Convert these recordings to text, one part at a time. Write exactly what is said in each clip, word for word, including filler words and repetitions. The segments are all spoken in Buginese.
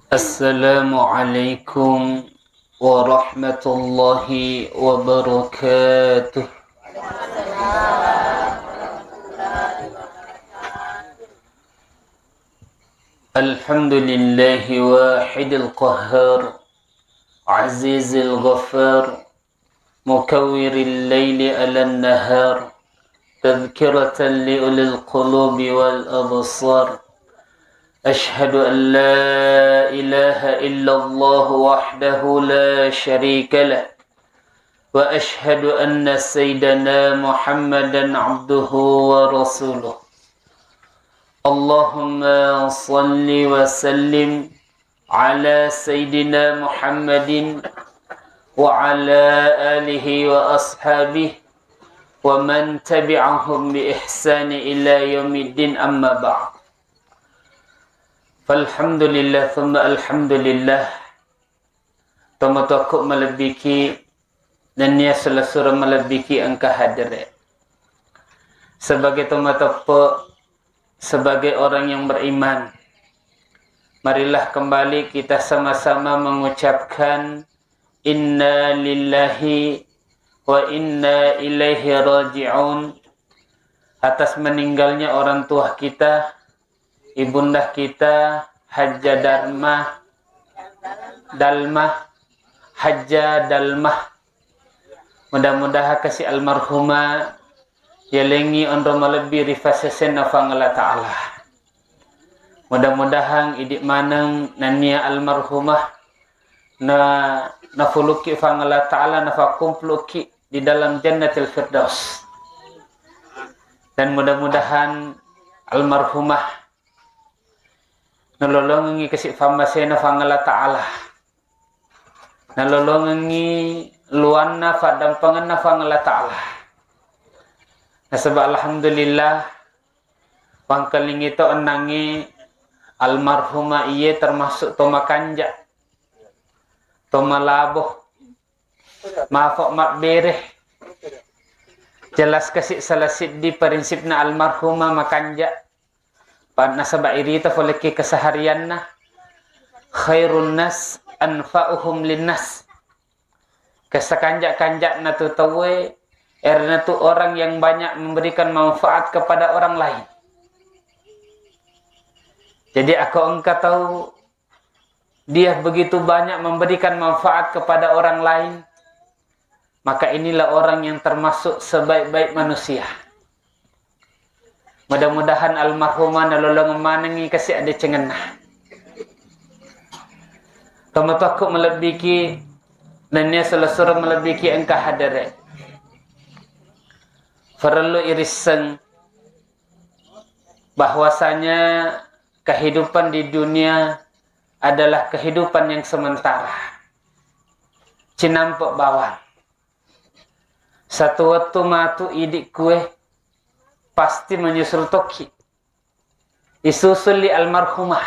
Assalamualaikum warahmatullahi wabarakatuh. Alhamdulillahi wahidil qahhar, azizil ghaffar, مكور الليل على النهار تذكرة لأولي القلوب والأبصار. أشهد أن لا إله إلا الله وحده لا شريك له، وأشهد أن سيدنا محمدا عبده ورسوله. اللهم صل وسلم على سيدنا محمد وعلى آله وأصحابه ومن تبعهم بإحسان إلى يوم الدين، أما بعد. فالحمد لله ثم الحمد لله. Tomatoakku malebbiki, nennia selessureng malebbiki engka hadere. Sebagai tomatoppe, sebagai orang yang beriman, marilah kembali kita sama-sama mengucapkan inna lillahi wa inna ilaihi raji'un atas meninggalnya orang tua kita, ibunda kita, Hajja Darma, Dalma, Hajja Dalma. Mudah-mudahan kasi almarhumah yalengi onro malebbi ri fasesenna Puang Allah Ta'ala. Mudah-mudahan idi maneng nennia almarhumah na, nafulukki Puang Allah Ta'ala, nafakumpulukki di dalam Jannatil Firdaus. Dan mudah-mudahan almarhumah nalolongengi kasi fammasena Puang Allah Ta'ala. Nalolongengi luanna faddampengenna Puang Allah Ta'ala. Nasaba alhamdulillah, wangkalingi to ennangi almarhumah iye termasuk to makanja, to malabo, mafok mabbere. Jelas kasi salah siddi prinsipna almarhumah makanja. Pa-, nasaba irita folekki keseharianna, khairun nas anfa'uhum linnas. Kesakanja-kanja'na tu tauwe, erna tu orang yang banyak memberikan manfaat kepada orang lain. Jadi, ako engka tau dia begitu banyak memberikan manfaat kepada orang lain, maka inilah orang yang termasuk sebaik-baik manusia. Mudah-mudahan almarhumah nalolongeng manengi kasi adecengenna. Tomatoakku malebbiki, nennia selessureng malebbiki engka hadere. Farellu irisseng bahwasanya kehidupan di dunia adalah kehidupan yang sementara. Cinampe bawang. Satu wettu matu idi kue pasti menyusul tokki. Isusulli almarhumah.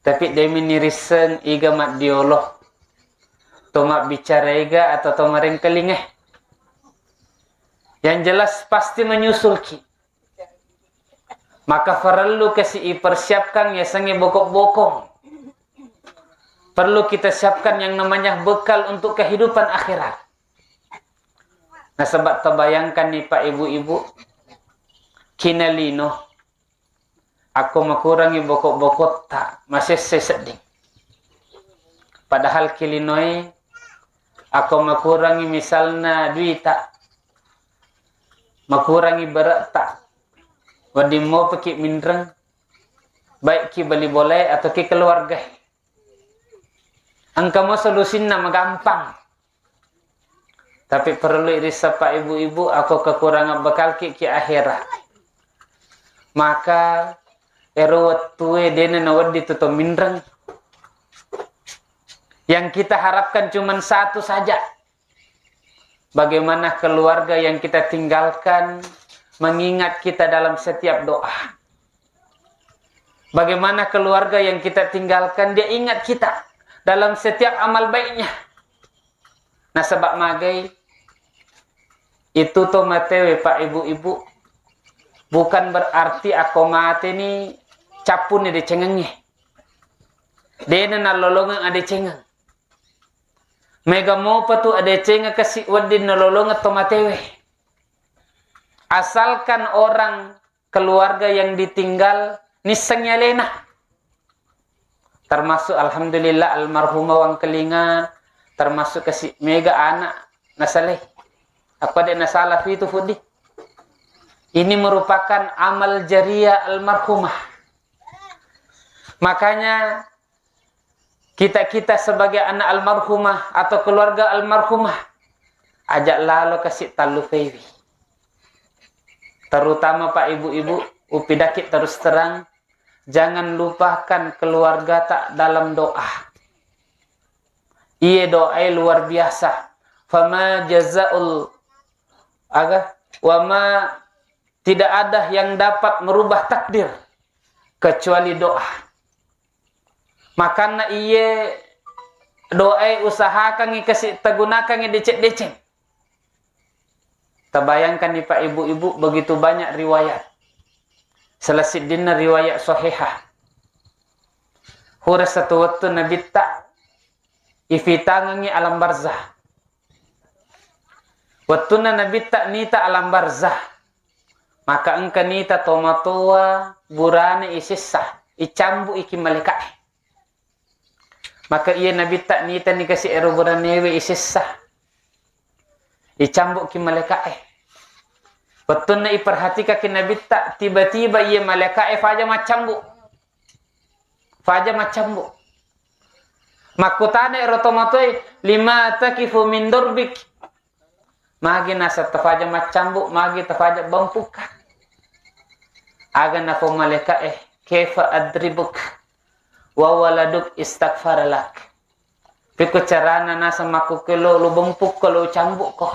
Tapi demi nirisseng iga maddiolo. To mabbicara iga atau to marengkelinge. Yang jelas pasti menyusulki. Maka farellu kasi ipersiapkan yasengnge bokong-bokong. Perlu kita siapkan yang namanya bekal untuk kehidupan akhirat. Nasaba tabayangkanni, Pak, Ibu-ibu, kinalino, ako makurangi bokong-bokotta, masesse sedding. Padahal kilinoe, ako makurangi misalna duita, makurangi bere'ta, wedding mopeki minreng, baik ki bali bolae atau ki keluarga. Engka mo solusinna magampang. Tapi perlu irissa, Pak, Ibu-ibu, ako kekurangan bekal ki, ki akhirat. Maka ero wettue dena nawedding tu to minreng. Yang kita harapkan cuman satu saja. Bagaimana keluarga yang kita tinggalkan mengingat kita dalam setiap doa. Bagaimana keluarga yang kita tinggalkan, dia ingat kita dalam setiap amal baiknya. Nasaba magai itu to matewe, Pak, Ibu-ibu, bukan berarti ako mate ni cappuni decengengnge. De'na nalolongeng adecengeng. Mega mopa tu adecengeng kasi wedding nalolongeng to matewe. Asalkan orang keluarga yang ditinggal nissengngi alena. Termasuk alhamdulillah almarhumah Wangkelinga, termasuk kasi mega anak nasalai. Apa de' nasala fitu fuddi? Ini merupakan amal jariah almarhumah. Makanya kita-kita sebagai anak almarhumah atau keluarga almarhumah, aja' lalo kasi tallupaiwi. Terutama Pak Ibu-ibu, upidaki terus terang, jangan lupakan keluargata dalam doa. Iye doae luar biasa. Fama jazaul aga wama tidak ada yang dapat merubah takdir kecuali doa. Makanna iye doae usahakangngi kasi tagunakangngi deceng-deceng. Tabayangkanni Pak Ibu-ibu, begitu banyak riwayat. Salah siddinna riwayat sahihah. Hura satu wettu Nabitta ifitangengngi alam barzah. Wettunna Nabitta nita alam barzah, maka engka nita tomatoa burane isessa, icambu iki malaika'e. Maka iya Nabitta nitani kasi ero buranewe isessa, icambu ki malaika'e. Wettunna iperhatikaki Nabitta, tiba-tiba iya malaika'e faja maccambu. Faja maccambu. Makkutana ero tomatoe, "Lima takifu min durbik?" Magi naseng tafaja maccambu, magi tafaja bempukka? Aga nafo malaika'e, "Kaifa adribuk wa waladuk istaghfara lak?" Pekko carana naseng makkukue lo, lo bempukko, lo cambukko.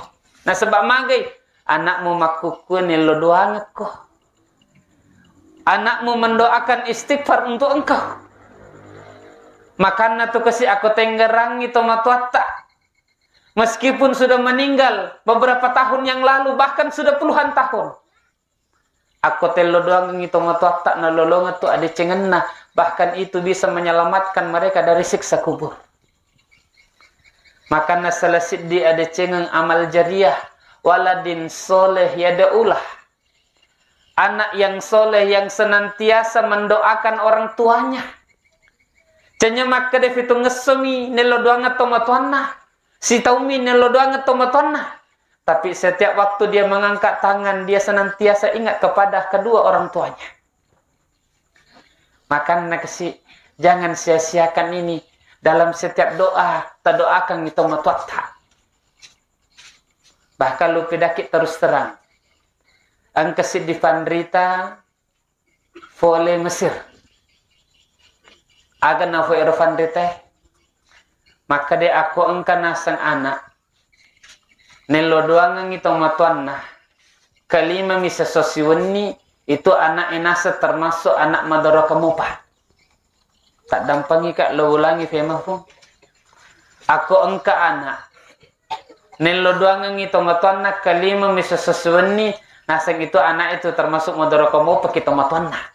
Nasaba magai? Anakmu makkukkue nello doangekko. Anakmu mendoakan istighfar untuk engkau. Makanna tu kasi akko tenggerangi tomatoatta. Meskipun sudah meninggal beberapa tahun yang lalu, bahkan sudah puluhan tahun. Akko tello doangengngi tomatoatta nalolongeng tu adecengenna, bahkan itu bisa menyelamatkan mereka dari siksa kubur. Makanna salah siddi adecengeng amal jariah, waladin soleh yada'ulah. Anak yang soleh yang senantiasa mendoakan orang tuanya. Cenya makkeda fitungessomi nello doangeng tomatoanna, sitaumi nello doangeng tomatoanna. Tapi setiap waktu dia mengangkat tangan, dia senantiasa ingat kepada kedua orang tuanya. Makanna kasi, jangan sia-siakan ini dalam setiap doa, tadoakan itu tomatoatta. Bahkan lupidaki terus terang. Engka siddi fanrita fole Mesir. Aga nafo ero fanritae? Makkeda akko engka naseng anak, nello doangengngi tomatoanna, kelima mi sesso siwenni, itu anak e naseng termasuk anak madoraka mopa. Taddampengika lo ulangi fema fu. Akko engka anak, nello doangengngi tomatoanna kelima mi sesso siwenni, naseng itu anak itu termasuk madoraka mopa ki tomatoanna.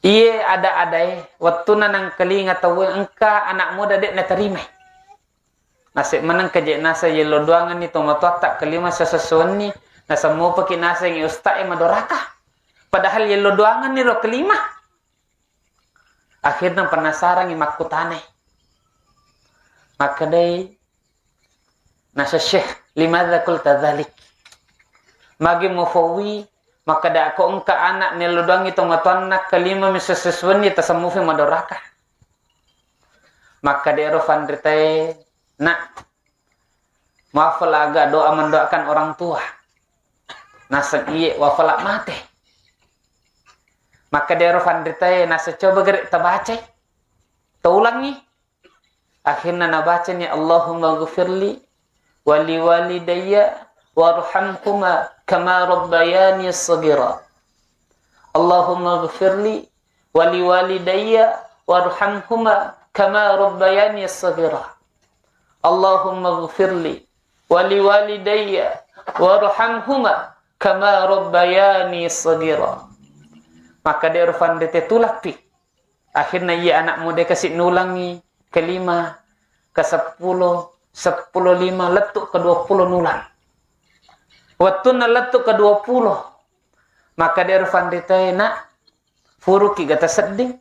Iye ada-adae, wettunna nangkalinga tauwe engka anak muda de' naterimai. Naseng maneng kaje naseng yello doangenni tomatoatta kelima sesessuwenni, naseng mupaki naseng usta'e madoraka. Padahal yello doangenni ro kelima. Akhirna penasarangi makkutanai. Makkedai, Nasa Syekh, "Limadza qulta dzalik?" Magi mufawwi, makkeda ko engka anak nello doangngi tomatoanna kelima mi sesessuwenni tasemmufi madoraka. Makkeda ero fanritae, "Nak, mafala aga doa mendoakan orang tua?" Naseng iye, wafala mate. Makkeda ero fanritae, "Nasa coba gere tabacai, taulangngi." Akhirna nabacani, "Allahumma ghfirli wa liwalidayya warhamhuma kama rabbayani shaghira. Allahumma ghfirli wa liwalidayya warhamhuma kama rabbayani shaghira. Allahumma ghfirli wa liwalidayya warhamhuma kama rabbayani shaghira." Makkeda ero fanritae, tulappi. Akhirna iya anak muda kasi nulangi kelima, ke seppulo, seppulo lima, lettu ke dua puluh nulang. Wettunna lettu ke dua puluh, maka dero fanritae, nak, furuki ga tasedding.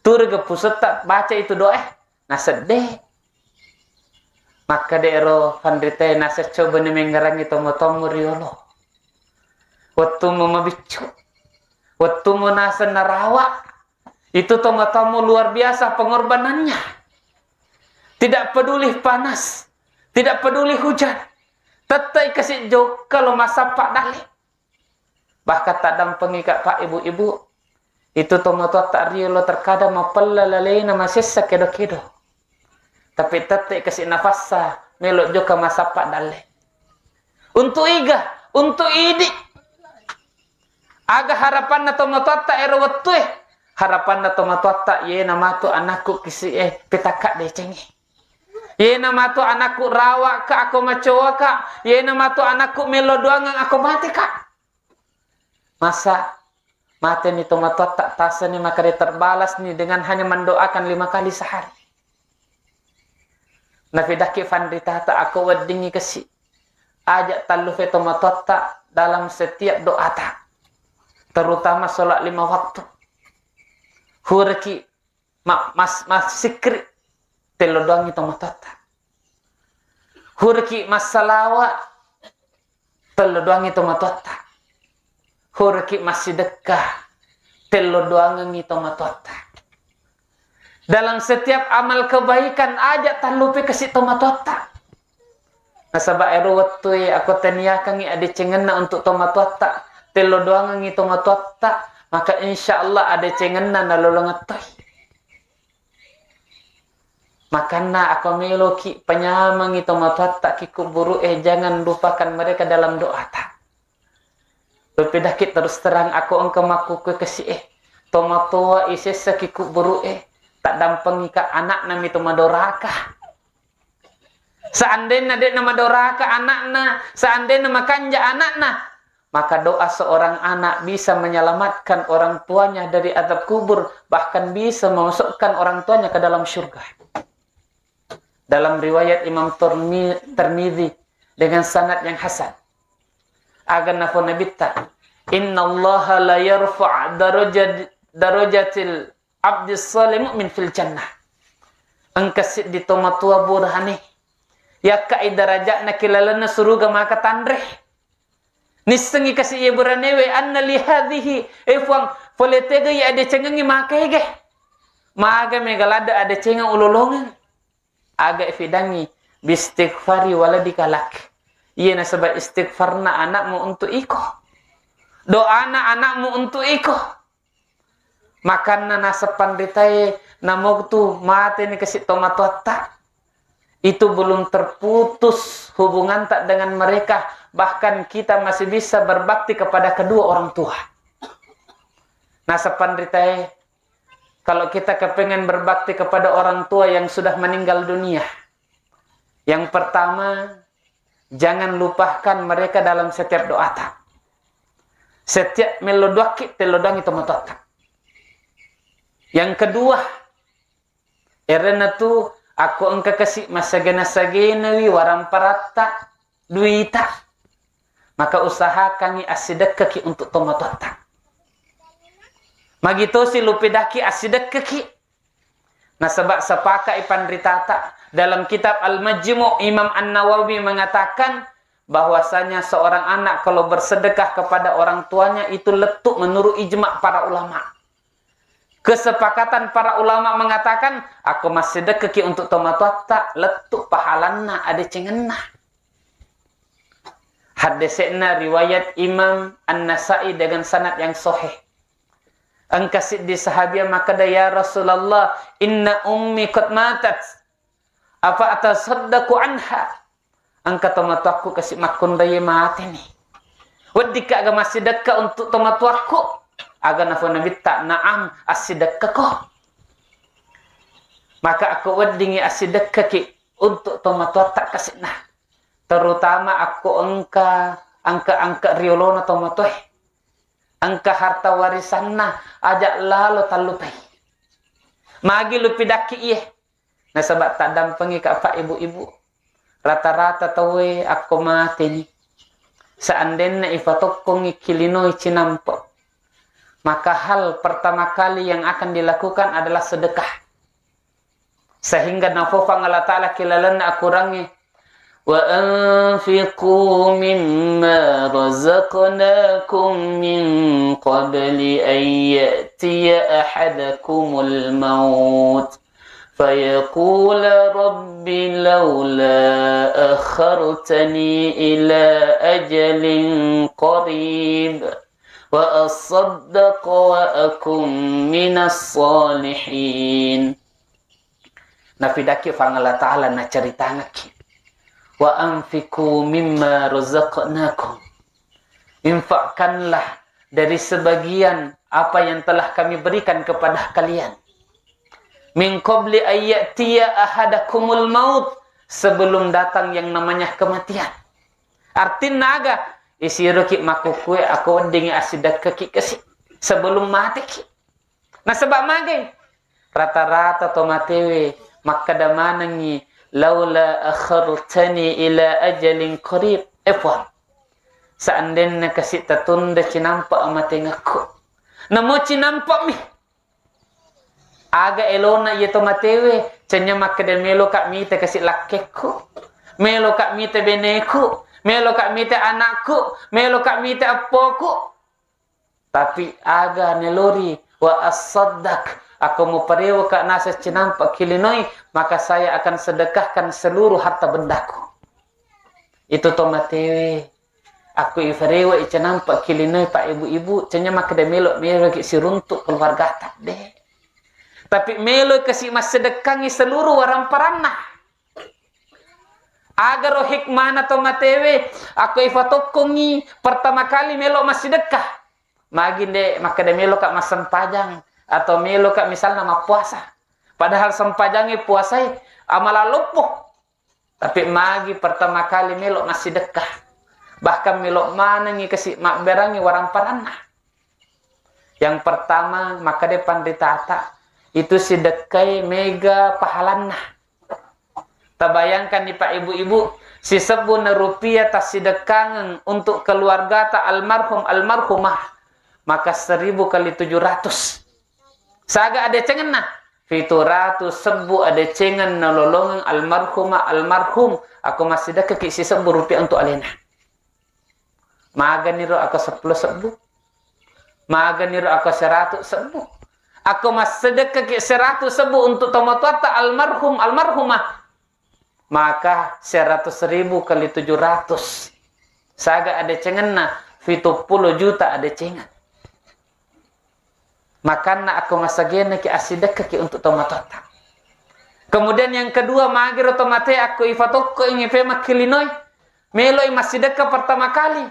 Turega pusetta baca itu doa, eh, nasedde. Maka dero fanritae, nasa coba ni mengerangi tomo-tomo riolo. Wettumu mabiccu, wettumu naseng narawa. Itu tomo-tomo luar biasa pengorbanannya. Tidak peduli panas, tidak peduli hujan. Tettai kasi jokka lo massappa dalle. Bahkan taddampengika, Pak, Ibu-ibu, itu tomatoatta riolo terkadang mapella lalena masessa kedo-kedo. Tapi tette kasi nafassa melo jokka massappa dalle. Untuk iga, untuk idi. Aga harapanna tomatoatta ero wettue? Harapanna tomatoatta, yena matu anakku kisi e petakka decengi. Yena matu anakku rawaka ako macoaka. Yena matu anakku melo doangeng ako mateka. Masa mateni tomatoatta, tasani maka de terbalas ni dengan hanya mendoakan lima kali sehari. Nafidakki fanritata ako weddingi kasi. Aja tallufe tomatoatta dalam setiap doata. Terutama sholat lima waktu. Hureki ma-, mas-, massikri, tello doangi tomatoatta. Hureki massalawa, tello doangi tomatoatta. Hureki massidekka, tello doangengi tomatoatta. Dalam setiap amal kebaikan, aja tallupe kasi tomatoatta. Nasaba ero wettue ako taniakangi adecengenna untuk tomatoatta, tello doangengi tomatoatta, maka insya Allah adecengenna nalolongettoi. Makanna ako meloki panyamengi tomatoatta ki kuburu e, jangan lupakan mereka dalam doata. Lupidaki terus terang ako engka makkukue kasi e, tomatoa isessa ki kuburu e, taddampengika anakna mi tomadoraka. Seandainya de namadoraka anakna, seandainya makanja anakna, maka doa seorang anak bisa menyelamatkan orang tuanya dari azab kubur, bahkan bisa memasukkan orang tuanya ke dalam surga. Dalam riwayat Imam Turmi-, Tirmidzi dengan sanad yang hasan. Aga nafo Nabitta, "Innallaha la yarfa' darajat-, darajatil abdis salih mu'min fil jannah." Engka siddi tomatoa burane yakkai darajatna ki lalenna suruga maka tanre. Nissengi kasi iye buranewe, anna li hadhihi, e Puang, pole tega iya adecengengi maka ege. Maga mega ladde adecengeng ulolongeng. Aga ifidangi, bistighfari waladika lak. Iye nasaba istighfarna anakmu untuk iko. Doana anakmu untuk iko. Makanna naseng panritae, namotu mateni kasi tomatoatta, itu belum terputus hubunganta dengan mereka, bahkan kita masih bisa berbakti kepada kedua orang tua. Naseng panritae, kalau kita kepengen berbakti kepada orang tua yang sudah meninggal dunia, yang pertama, jangan lupakan mereka dalam setiap doata. Setiap mello doakki, tello doangi tomatoatta. Yang kedua, erenna tu, akko engka kasi masagena-sagenawi waramparatta, duita, maka usahakangi assidekkaki untuk tomatoatta. Magitosi lupidaki assidekkaki. Nasaba sepakat ipanritata, dalam kitab Al-Majmu', Imam An-Nawawi mengatakan bahwasanya seorang anak kalau bersedekah kepada orang tuanya itu lettu menurut ijma para ulama. Kesepakatan para ulama mengatakan, akko massidekkaki untuk tomatoatta, lettu pahalanna adecengenna. Haddese'na riwayat Imam An-Nasa'i dengan sanad yang sahih. Engka siddi sahabia makkeda, "Ya Rasulullah, inna ummi qad matat. Afa atasaddaqu anha?" Engka tomatoakku kasi makkunraie mateni. Weddikka aga massidekka untuk tomatoakku? Aga nafo Nabitta, "Na'am, assidekkako." Maka akko weddingi assidekkaki untuk tomatoatta kasinna. Terutama akko engka angka-angka riolona tomatoe. Engka harta warisanna, aja lalo tallupai. Magi lu pidakki iye? Nasaba taddampengi ka, Pak, ibu-ibu. Rata-rata tauwe akko mateni, seandenna ifatokkongi kilinoi cinampe, maka hal pertama kali yang akan dilakukan adalah sedekah. Sehingga nafofang Allah Ta'ala ki lalenna akurangnge, "Wa anfiqu mimma razaqnakum min qabli an ya'tiya ahadakumul maut fayaqula rabbi laula akhartani ila ajalin qarib wa asaddaqa wa akum minas salihin." Nafidakki fang Allah Ta'ala, naceritangekki, "Wa anfiqu mimma razaqnakum." Infakkanlah dari sebagian apa yang telah kami berikan kepada kalian. "Min qabli ayyatiya ahadakumul maut," sebelum datang yang namanya kematian. Artinna aga? Isiroki makkukue, ako weddingi assidekkaki kasi sebelum mateki. Nasaba magai? Rata-rata to matewe makkeda manengngi, "Laula akhartani ila ajalin qarib." Eh, Puang, seandenna kasi tatunda cinampa amatengekku. Namo cinampami. Aga elona iya to matewe, cennya makkeda, "Meloka mita kasi lakkekku. Meloka mita beneku. Meloka mita anakku. Meloka mita appoku." Tapi aga nelori, "Wa asaddaq, ako muparewa ka naseng cinampa kilinoi, maka saya akan sedekahkan seluruh harta bendaku." Itu to matewe, ako ifarewa i cinampa kilinoi, Pak, ibu-ibu, cennya makkeda melo, meloki siruntuk keluargata, de. Tapi melo kasi massedekkangi seluruh waramparanna. Agaro hikmana to matewe, ako ifatokkongi pertama kali melo massidekka. Magi nde makkeda meloka massempajang atau meloka misalna mappuasa. Padahal sempajangi, puasai, amala loppo. Tapi magi pertama kali melo massidekka. Bahkan melo manengi kasi mabberangi waramparanna. Yang pertama, makkeda panritata, itu sidekkai mega pahalanna. Tabayangkanni, Pak, ibu-ibu, sisebbu na rupiah tassidekkangeng untuk keluargata almarhum almarhumah, maka seribu kali tujuh ratus. Saga adecengenna? Fitu ratu sebbu adecengeng nalolongeng almarhumah almarhum, ako massidekkaki sisebbu rupiah untuk alena. Maganiro ako seppulo sebbu? Maganiro ako seratu sebbu? Ako massedekkaki seratu sebbu untuk tomatoatta almarhum almarhumah, maka seratus ribu kali tujuh ratus, saga adecengenna? Fituppulo juta adecengeng. Makanna ako masagenaki assidekkaki untuk tomatoatta. Kemudian yang kedua, magiro tomate ako ifatokko ingi pe makkilinoi, meloi massidekka pertama kali.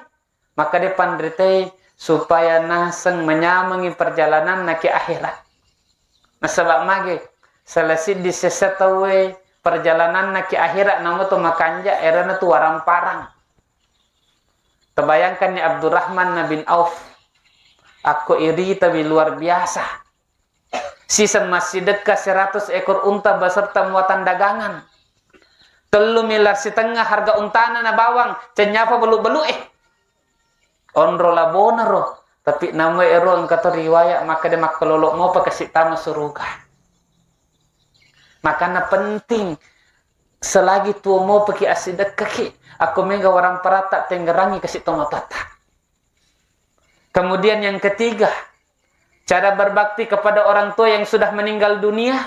Maka de panritai supaya naseng manyamengi perjalananna ki akhirat. Nasaba mage, salah siddi sessa tauwe perjalananna ki akhirat namoto makanja erana tu waramparang. Tabayangkanni Abdurrahman bin Auf, akko iritawi luar biasa. Siseng massidekka seratus ekor unta beserta muatan dagangan. Tellu miliar sitengnga harga untana na bawang, cenyafa belu-belu eh. Onro labonaro, tapi namoi ero engka to riwayat makkeda makkalolo mopa kasi tama suruga. Makana penting, selagi tuo mopaki assidekkaki, akko mega waramparatta tengngerangi kasi tomatoatta. Kemudian yang ketiga, cara berbakti kepada orang tua yang sudah meninggal dunia,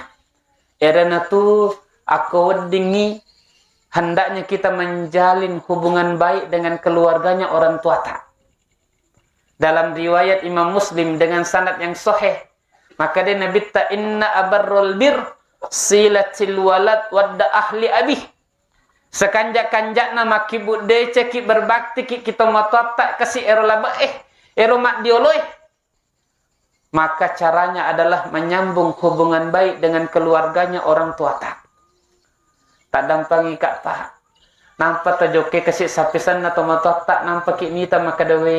erana tu akko weddingngi hendaknya kita menjalin hubungan baik dengan keluarganya orang tuata. Dalam riwayat Imam Muslim dengan sanad yang sahih, makkeda Nabitta, "Inna abarrul bir silatil walad wadda ahli abih." Sekanja-kanja'na makkibbu deceki berbaktiki ki tomatoatta kasi ero labe'e, ero maddioloe. Maka caranya adalah menyambung hubungan baik dengan keluarganya orang tuata. Taddampangi ka, Pak. Nampa tajokke kasi sappisenna tomatoatta, nampaki mita makkedawe,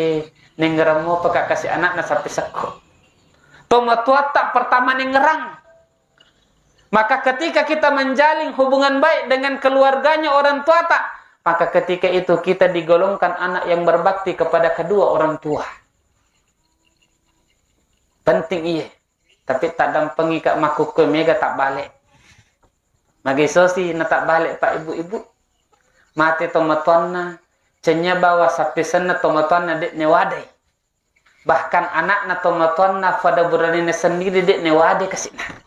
nengngerang mopaka kasi anakna sappisekko. Tomatoatta pertama nengngerang. Maka ketika kita menjalin hubungan baik dengan keluarganya orang tuata, maka ketika itu kita digolongkan anak yang berbakti kepada kedua orang tua. Penting iye. Tapi taddampengika makkukkoe mega tabbale. Magai sosi na tabbale, Pak, Ibu-ibu. Mate tomatoanna, cenya bawa sappisenna tomatoanna de' newadai. Bahkan anakna tomatoanna pada buranena sendiri de' newadai kasi'na.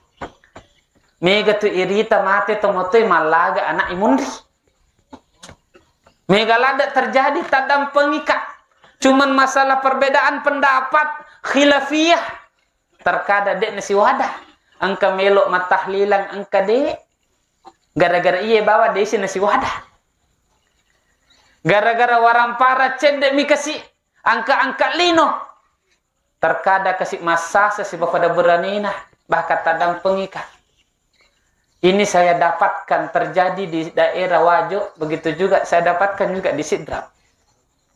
Mega tu irita mate tomatoe mallaga anak imunri. Mega ladde terjadi, taddampengika. Cuman masalah perbedaan pendapat khilafiyah. Terkadang de' nasiwada. Engka melo mattahlilang, engka de'. Gara-gara iye bawa de' si nasiwada. Gara-gara warampara cedde' mi kasi, angka-angka lino. Terkadang kasi massasa sibawa pada beranena, bahkan taddampengika. Ini saya dapatkan terjadi di daerah Wajo, begitu juga saya dapatkan juga di Sidrap.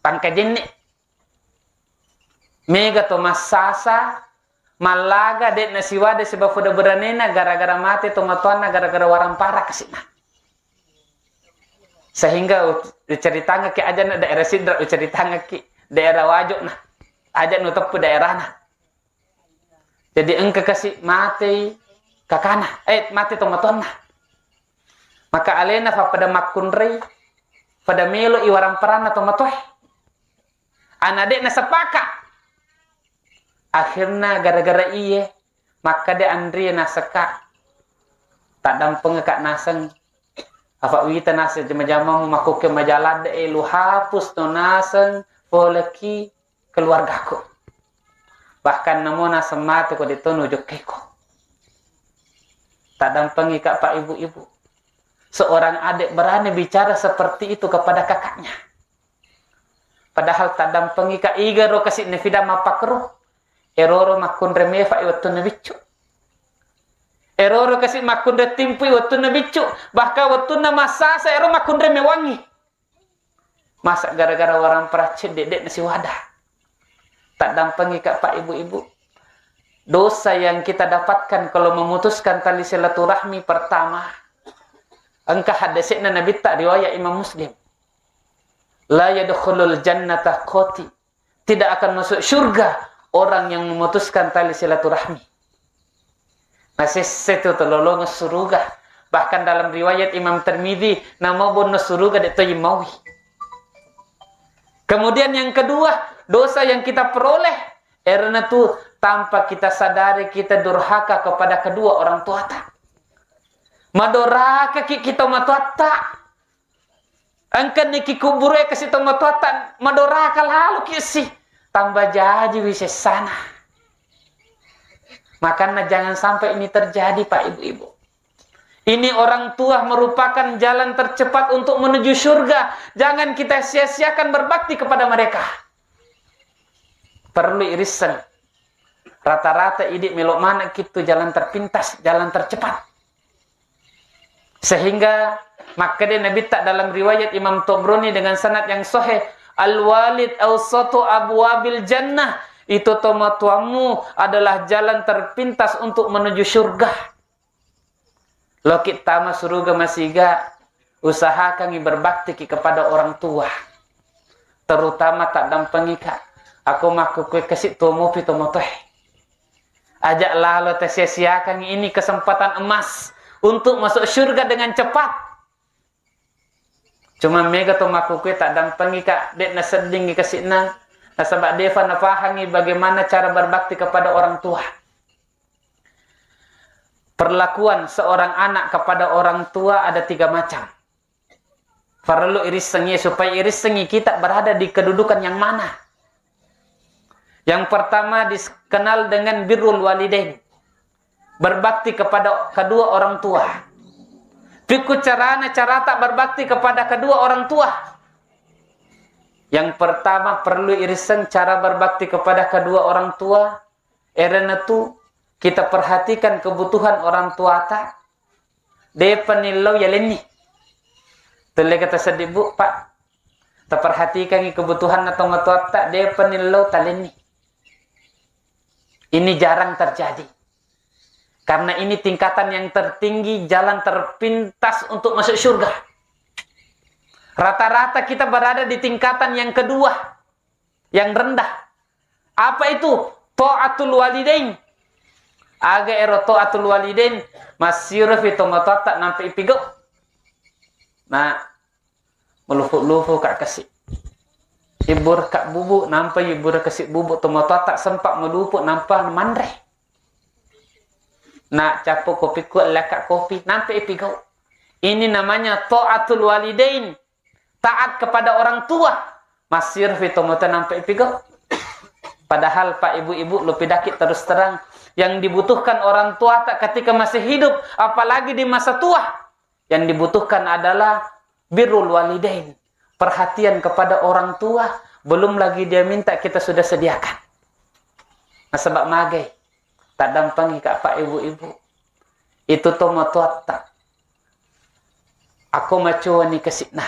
Pangkajenne. Mega to massasa, mallaga, de' nasiwada sibawa pada beranena gara-gara mate tomatoanna, gara-gara warampara kasi'na. Sehingga u-, ucaritangekki aja na daerah Sidrap, ucaritangekki daerah Wajo na. Aja nuteppu daerahna. Jadi engka kasi matei kakana, eh, mate tomatoanna. Maka alena fa pada makkunrei, pada melo i waramparanna tomatoe. Ana de' nasepaka. Akhirna gara-gara iye, makkeda anrie naseka. Taddampengeka naseng. Apa wita naseng jama-jamamu makkukke majaladde, eh, lu hapus no naseng poleki keluargaku. Bahkan namo naseng mate ko de' to nujokkeko. Taddampengika, Pak, Ibu-ibu. Seorang adik berani bicara seperti itu kepada kakaknya. Padahal taddampengika, iga ro kasi nafida mappakro. Eroro makkunre mefa i wettunna biccu. Eroro kasi makkunre timpu i wettunna biccu. Bahkan wettunna massasa ero makkunre mewangi. Masa gara-gara warampara cedde' de' nasiwada. Taddampengika, Pak, Ibu-ibu. Dosa yang kita dapatkan kalau memutuskan tali silaturahmi, pertama, engka haddese'na Nabitta riwayat Imam Muslim. La yadkhulul jannata qati. Tidak akan masuk surga orang yang memutuskan tali silaturahmi. Nasesse tu tololongeng suruga. Bahkan dalam riwayat Imam Tirmidzi, nama bonno suruga de' to maui. Kemudian yang kedua, dosa yang kita peroleh, erna tu tanpa kita sadari kita durhaka kepada kedua orang tuata. Madoraka ki kita matuatta. Engka niki kuburu e kasi tomatoatta madoraka lalo ki si. Tambah jaji wi sessana. Makanya jangan sampai ini terjadi, Pak, Ibu-ibu. Ini orang tua merupakan jalan tercepat untuk menuju surga. Jangan kita sia-siakan berbakti kepada mereka. Perlu irisseng. Rata-rata idi melo maneng kitu jalan terpintas, jalan tercepat. Sehingga makkeda Nabitta dalam riwayat Imam Tobroni dengan sanad yang sahih, "Al-walid awsatu abwabil jannah." Itu tomatoammu adalah jalan terpintas untuk menuju surga. Loki tama suruga masiga, usahakangi berbaktiki kepada orang tua. Terutama taddampengika. Ako makkukue kasi tuo mopi tomatoe. Aja lalo tasia-siakangi ini kesempatan emas untuk masuk surga dengan cepat. Cuma mega to makkukue taddampengika, de naseddingi kasi'na, nasaba defa nafahangi bagaimana cara berbakti kepada orang tua. Perlakuan seorang anak kepada orang tua ada tiga macam. Perlu irissengi, supaya irissengi kita berada di kedudukan yang mana. Yang pertama dikenal dengan birrul walidain. Berbakti kepada kedua orang tua. Pikku carana carata berbakti kepada kedua orang tua. Yang pertama perlu irisseng cara berbakti kepada kedua orang tua. Erena tu kita perhatikan kebutuhan orang tuata. Depa nillau yalenni. Tullega taseddi, Bu, Pak. Taperhatikangi kebutuhanna tomatoatta, depa nillau talenni. Ini jarang terjadi. Karena ini tingkatan yang tertinggi, jalan terpintas untuk masuk surga. Rata-rata kita berada di tingkatan yang kedua, yang rendah. Apa itu? Taatul walidain. Aga ero taatul walidain? Massirofi tomatoatta nampai pigau. Nah, malupu-lupu ka kasi. Ibbura ka bubu, nampa ibbura kasi bubu, tomatoatta sempat malupu, nampa manre. Nah, cappu kopiku, laka kopi, nampa ipigau. Ini namanya taatul walidain, taat kepada orang tua. Massirofi tomatoa nampa ipigau. Padahal, Pak, Ibu-ibu, lo pidaki terus terang, yang dibutuhkan orang tua tak ketika masih hidup, apalagi di masa tua, yang dibutuhkan adalah birrul walidain, perhatian kepada orang tua, belum lagi dia minta kita sudah sediakan. Nasaba magai, taddampengi ka, Pak, Ibu-ibu. Itu tomatoatta. Ako macoani kasi'na.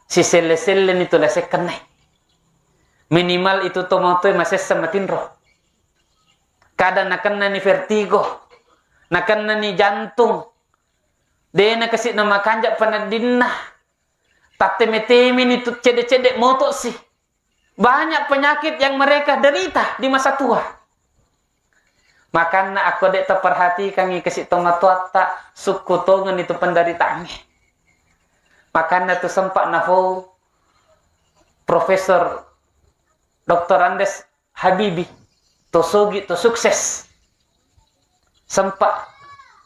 Siselle-selleni tu lasekkennai. Minimal itu tomatoe masessa matinro. Kadang nakennani vertigo, nakennani jantung. Dena kasi'na makanja peneddinna. Tatteme-temeni tu cedde-cedde motosi. Banyak penyakit yang mereka derita di masa tua. Makanna, ako de' taperhatikangngi kasi tomatoatta, sukku tongeng itu penderitaangnge. Makanna tu sempat nafau Profesor Doktor Andes Habibie, to sogi, to sukses. Sempat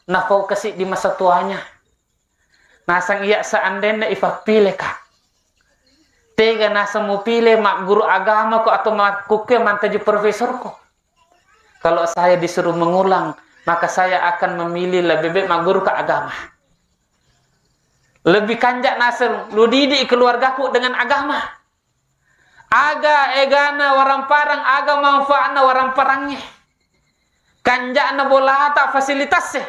nafau kasi di masa tuanya. Naseng iya, seandainya ifappile ka, tega naseng mupile magguru agama ko atau makkukkue mancaji profesor ko? Kalau saya disuruh mengulang, maka saya akan memilih lebih baik magguru ke agama. Lebih kanja naseng ludidi keluargaku dengan agama. Aga egana waramparang, aga manfaatna waramparangnya. Kanjana bolata, fasilitasnya.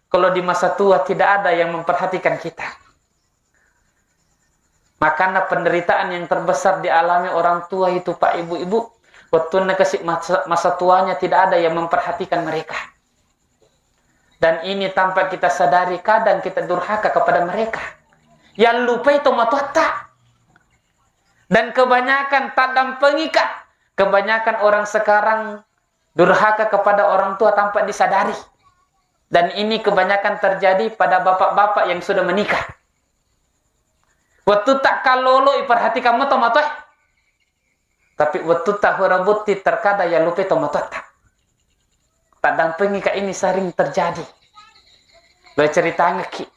Kalau di masa tua tidak ada yang memperhatikan kita. Makanya penderitaan yang terbesar dialami orang tua itu, Pak, Ibu-ibu, waktu nakasih masa, masa tuanya tidak ada yang memperhatikan mereka. Dan ini tanpa kita sadari, kadang kita durhaka kepada mereka. Yang lupai tomatoatta. Dan kebanyakan, tak dampengi ka, kebanyakan orang sekarang durhaka kepada orang tua tanpa disadari. Dan ini kebanyakan terjadi pada bapak-bapak yang sudah menikah. Waktu tak kalolo, iperhatikan mo tomatoe. Tapi waktu tak hura botting, terkadang ya lupa tomatoatta. Tak dampengi ka, ini sering terjadi. Lo ceritangekki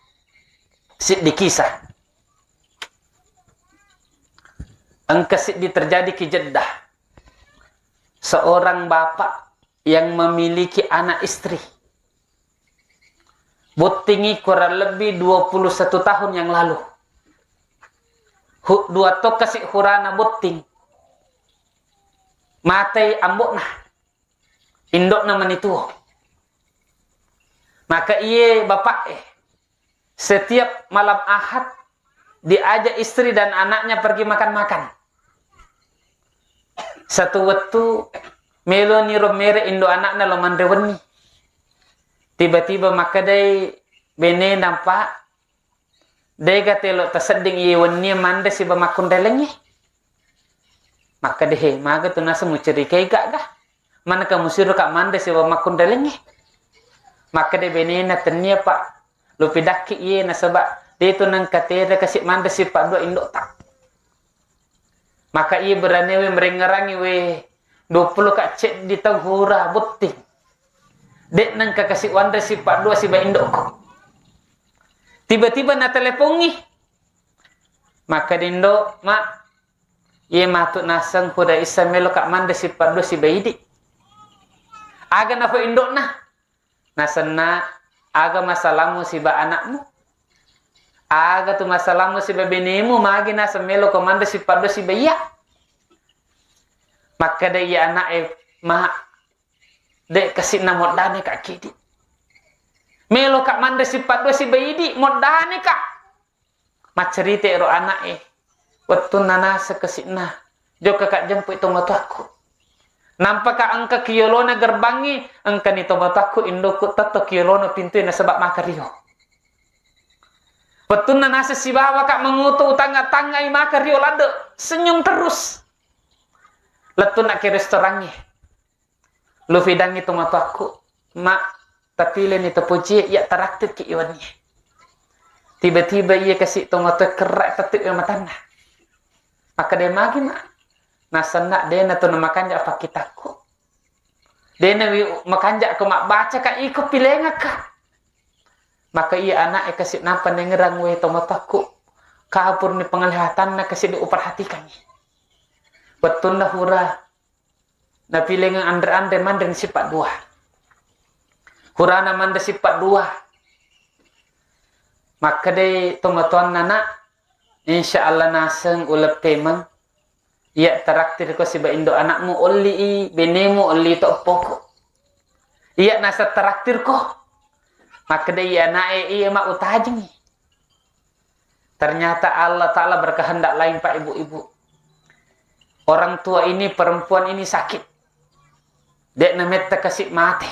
siddi kisah. Engka siddi terjadi ki Jeddah. Seorang bapak yang memiliki anak istri. Bottingi kurang lebih dua puluh satu tahun yang lalu. Hu-, dua tokka si hurana botting. Matai ambo'na. Indo'na mani tuo. Maka iye bapak e, setiap malam Ahad diajak istri dan anaknya pergi makan-makan. Satu wettu, meloni ro mere indo anakna lo manre wenni. Tiba-tiba makkedai benena, "Pak, dega telo tasedding iye wennie manre siba makkunrailengnge." Makkeda, "He, maga tu naseng mucerikai gaga? Manaka musiro ka manre siba makkunrailengnge?" Makkeda benena, "Tennia, Pak. Lo pidakki iye, nasaba de tu nengka tera kasi manre sipa dua indo'ta." Maka iye beranewe merengngerangi we, dua puluh ka ceddi tau hura botting. De nengka kasi wanre sipa dua siba indo'ko. Tiba-tiba natelepongi. Makkeda indo, "Ma, iye matu naseng hura issa melo ka manre sipa dua siba idi." Aga nafau indo'na? Nasenna, "Aga masalahmu siba anakmu? Aga tu masalahmu siba benemu, magi naseng melo ko manre sipa dua siba iya?" Makkeda iya anak e, "Ma, de kasi na moddane ka kidi. Melo ka manre sipa dua siba idi, moddane ka." Maccerita ero anak e, "Wettunna naseng kasi'na, jokka ka jempui tomatoakku. Nampaka engka ki yolona gerbangnge, engkani tomatoakku, indokku, tetto ki yolona pintue nasaba maka rio. Wettunna naseng sibawaka mangoto, utangnga-tangngai maka rio ladde, senyum terus. Lettunna ki restorangnge. Lufidangngi tomatoakku, "Ma, tapileni tapojie, iya taraktirki iwennie." Tiba-tiba iya kasi tomatoe kerra tettu matanna. Makkeda, "Magi, Ma?" "Nasenna dena tu namakanja pakkitakku. Dena wi makanja ko mabbaca ka iko pilengakka." Maka iya anak e kasi nampa nengerang, "We tomatoakku, kapurni penglihatanna kasi de uperhatikangi." Wettunna hura napilengeng anre-anre manre sippa dua. Hurana manre sippa dua. Makkedai tomatoanna, "Nak, insya Allah naseng uleppemeng. Iya taraktirko siba indo anakmu, olli i benemu, olli to eppoku. Iya naseng taraktirko." Makkedai iya anak e, "Iya, Ma, utajengi." Ternyata Allah Ta'ala berkehendak lain, Pak, Ibu-ibu. Orang tua ini, perempuan ini sakit. Dek nametta kasi mati.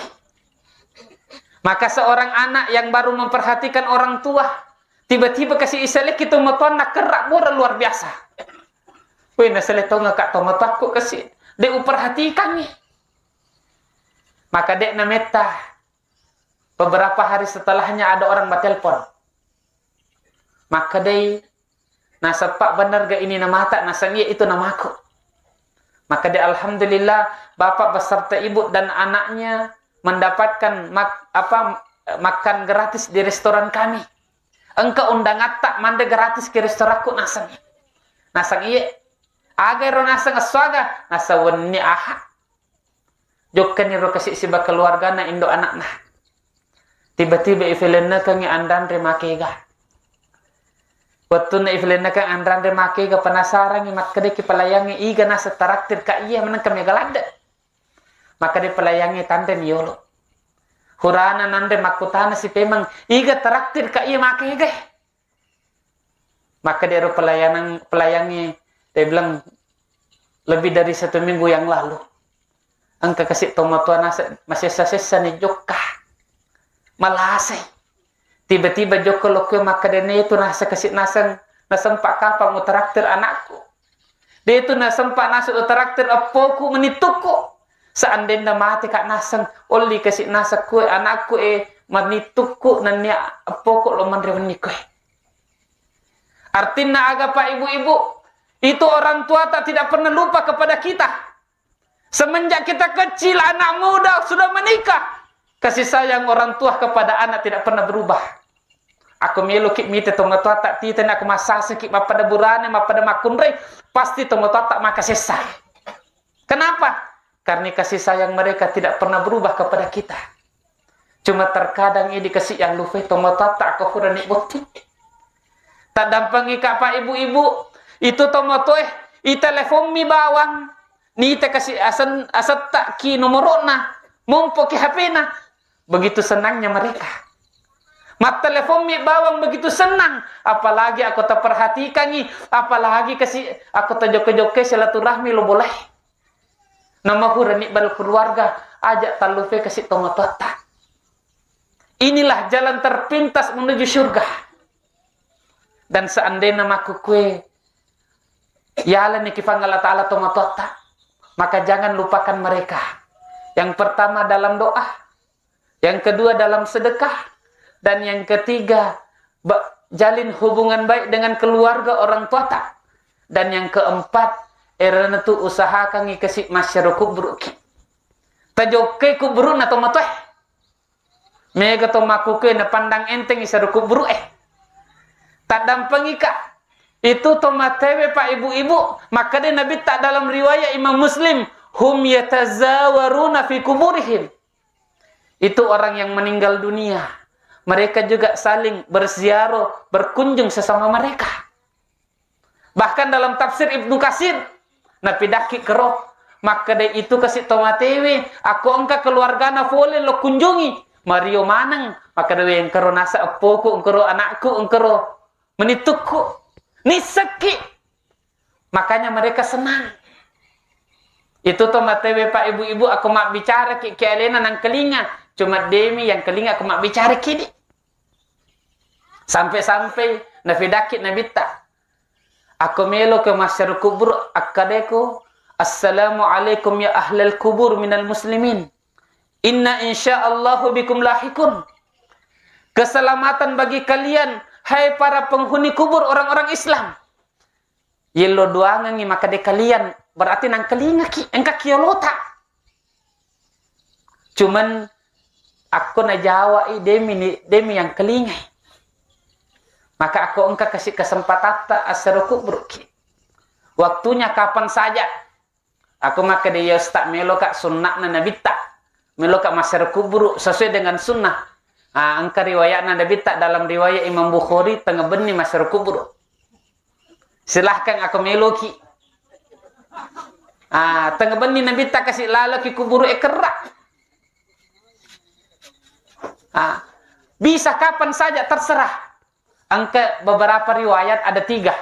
Maka seorang anak yang baru memperhatikan orang tua, tiba-tiba kasi isaleki tomatoanna kerra bora luar biasa. Weh, nasele tonga ka tomatoakku kasi. Dek uperhatikangi. Maka dek nametta. Beberapa hari setelahnya ada orang batelpon. Makkedai, "Naseppa bener ga ini namata?" Naseng, "Iya, itu namaku." Makkedai, "Alhamdulillah, bapak beserta ibu dan anaknya mendapatkan mak-, apa, makan gratis di restoran kami. Engka undangatta manre gratis ke restoranku," naseng. Naseng, "Iya." "Aga ero?" Naseng, "Esso aga?" Naseng, "Wenni aha." Jokkani ro kasi siba keluargana indo anakna. Tiba-tiba ifilennekengi anranre makega. Wettunna ifilennekeng anranre makega, penasarangi, makkedaki pelayangnge, "Iga naseng taraktir ka iya manengka mega ladde?" Makkedai pelayangnge, "Tanreni yolo." Hurana nanre makkutana si pemeng, "Iga taraktir ka iya makega?" Maka dero pelayanan, pelayangnge, dia bilang, "Lebih dari satu minggu yang lalu, engka kasi tomatoa nase-, masessa-sessa ni jokka. Malasai. Tiba-tiba jokka lokko, maka dene itu nase kasi naseng, nasempa kapang utraktir anakku. Dia itu nasempa nase utraktir eppoku, menittukku. Seandainya mati ka naseng, olli kasi naseng kue anakku e, menittukku nennia eppoku lo menrewenni kue." Artinya aga, Pak, Ibu-ibu? Itu orang tua tak tidak pernah lupa kepada kita. Semenjak kita kecil, anak muda, sudah menikah, kasih sayang orang tua kepada anak tidak pernah berubah. Aku meloki mite tomatoa tak titeni, aku masaseki mappada burane, mappada makkunrai, pasti tomatoa tak maka sesa. Kenapa? Karena kasih sayang mereka tidak pernah berubah kepada kita. Cuma terkadang ini kasi yang lupa tomatoatta ko hurani botting. Taddampengika, Pak, Ibu-ibu, itu tomatoe, iteleponmi bawang, nita kasi asen-, asetta ki nomorona, mompo ki H P-na. Begitu senangnya mereka. Matteleponmi bawang begitu senang, apalagi aku terperhatikangi, apalagi kasi aku terjokke-jokke silaturahmi lo boleh. Namahurani bal keluarga, aja tallupe kasi tomatoatta. Inilah jalan terpintas menuju surga. Dan seandainya makkukue, yalani kifang Allah Ta'ala tomatoatta, maka jangan lupakan mereka. Yang pertama dalam doa, yang kedua dalam sedekah, dan yang ketiga, ba-, jalin hubungan baik dengan keluarga orang tuata, dan yang keempat, erana tu usahakangi kasi masyarakat kubruki. Tajokkai kubru'na tomatoe. Mega to makkukue napandang enteng isero kubru'e. Taddampengika. Itu tomatewe, Pak, Ibu-ibu, makkeda Nabitta dalam riwayat Imam Muslim, "Hum yatazawaruna fi kuburihim." Itu orang yang meninggal dunia. Mereka juga saling berziarah, berkunjung sesama mereka. Bahkan dalam tafsir Ibnu Kasir, napidakki kero, makkeda itu kasi tomatewe, akko engka keluargana fole lo kunjungi, mario maneng, makkeda, "We, engkero nasa eppoku, engkero anakku, engkero menittukku." Nissekki. Makanya mereka senang. Itu to matewe, Pak, ibu-ibu, ako mabbicara ki, ki alena nangkalinga. Cuma demi yang kalinga ako mabbicara ki di. Sampai-sampai nafidaki Nabitta. Ako melo ke masyarakat kubur, akkadeko, "Assalamualaikum ya ahlal kubur minal muslimin. Inna insyaallahu bikum lahikun." Keselamatan bagi kalian, hai para penghuni kubur orang-orang Islam. Yello doangengngi makkeda kalian, berarti nangkalingaki, engka kiolota. Cuman akko najawai, demi ni, demi yang kalingai. Maka akko engka kasi kesempatatta assero kubruki. Waktunya kapan saja. Aku makkeda, "Ya Ustaz, meloka sunnahna Nabitta. Meloka masyarakat kuburu sesuai dengan sunnah." Ah, engka riwayatna Nabitta dalam riwayat Imam Bukhari, tengnga benni masyarakat kuburu. Silahkan, aku meloki. Ah, tengnga benni Nabitta kasi laloki kuburu e kerra. Ah, bisa kapan saja, terserah. Engka beberapa riwayat ada tiga.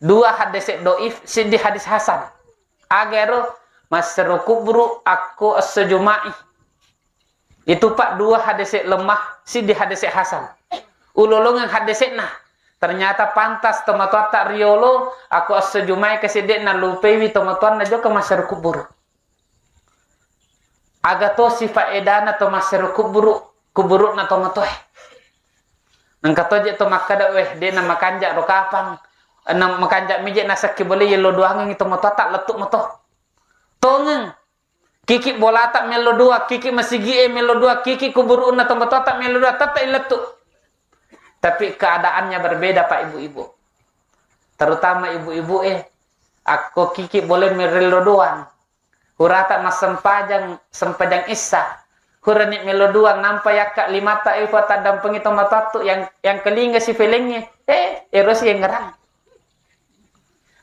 Dua hadis doif, siddi hadis hasan. Aga ero, massero kuburu akko esso Juma'i. Itu, Pak, dua hadis lemah, siddi hadis hasan. Ulolongeng hadisna. Ternyata pantas tomatoatta riolo, akko esso Juma'i kesidde'na lupaiwi tomatoanna jokka massero kuburu. Aga tosi faedana to massero kuburu, kuburu'na tomatoe. Engka toje to makkeda, "Weh, de' namakanja ro kapang, na makanja mije nasakki bole yello doangengngi tomatoatta lettu mato." Tongeng. Kiki bolata mello doa, kiki masigi e mello doa, kiki kuburu'na tomatoatta mello doa, tette lettu. Tapi keadaannya berbeda, Pak, ibu-ibu. Terutama ibu-ibu e, akko kiki bole merello doang. Hurata massempajang, sempajang issa. Hurani melo doang, nampa yakka limata e, ko taddampengi tomatoattu yang, yang kelinga si felengnge. Eh, erosi yang ngerang.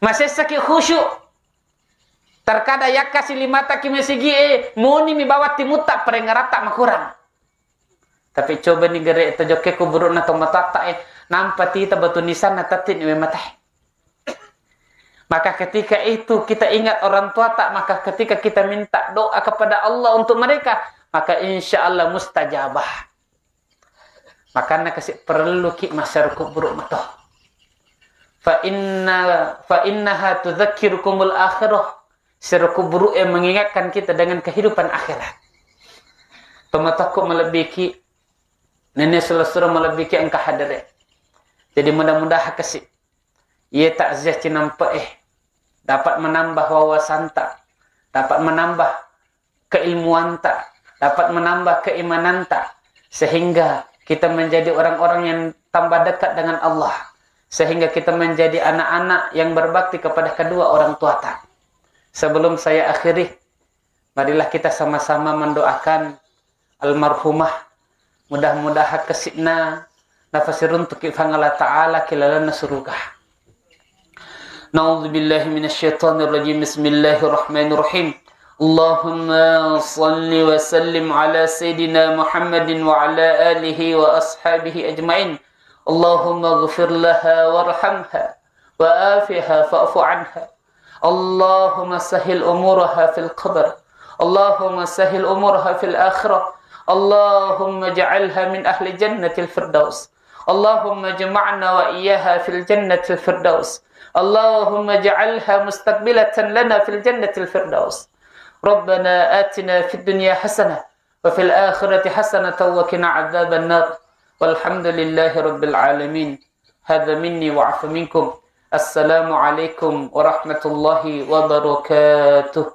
Masessaki khusyuk. Terkadang yakka si limata ki masigi e, moni mi bawang timutta, perengeratta makurang. Tapi coba ni gere to jokke kuburu'na tomatoatta e, nampa tita batu nisanna tatti ni we mate. Maka ketika itu kita ingat orang tua tak, maka ketika kita minta doa kepada Allah untuk mereka, maka insya Allah mustajabah. Makanya kasih perlu ki masyarakat kuburu mato. Fa inna, fa innaha tudzakkirukumul akhirah. Sero kuburu e mengingatkan kita dengan kehidupan akhirat. Pematokku melebbiki, nenek selesura melebbiki engka hadere. Jadi mudah-mudahan kasih Iye takziah cinampe'e dapat menambah wawasanta, dapat menambah keilmuanta, dapat menambah keimananta, sehingga kita menjadi orang-orang yang tambah dekat dengan Allah, sehingga kita menjadi anak-anak yang berbakti kepada kedua orang tuata. Sebelum saya akhiri, marilah kita sama-sama mendoakan almarhumah. Mudah-mudahan kasi'na nafasiruntuki Puang Allah Ta'ala ki lalenna suruga. Na'udzubillahi minasyaitonirrajim. Bismillahirrahmanirrahim. Allahumma salli wa sallim ala sayyidina Muhammadin wa ala alihi wa ashabihi ajmain. Allahumma ighfir laha warhamha wa afiha fa'fu anha. اللهم سهل أمورها في القبر. اللهم سهل أمورها في الآخرة. اللهم اجعلها من أهل جنة الفردوس. اللهم اجمعنا وإياها في الجنة الفردوس. اللهم اجعلها مستقبلة لنا في الجنة الفردوس. ربنا آتنا في الدنيا حسنة وفي الآخرة حسنة وقنا عذاب النار. والحمد لله رب العالمين. هذا مني وعفو منكم. السلام عليكم ورحمة الله وبركاته.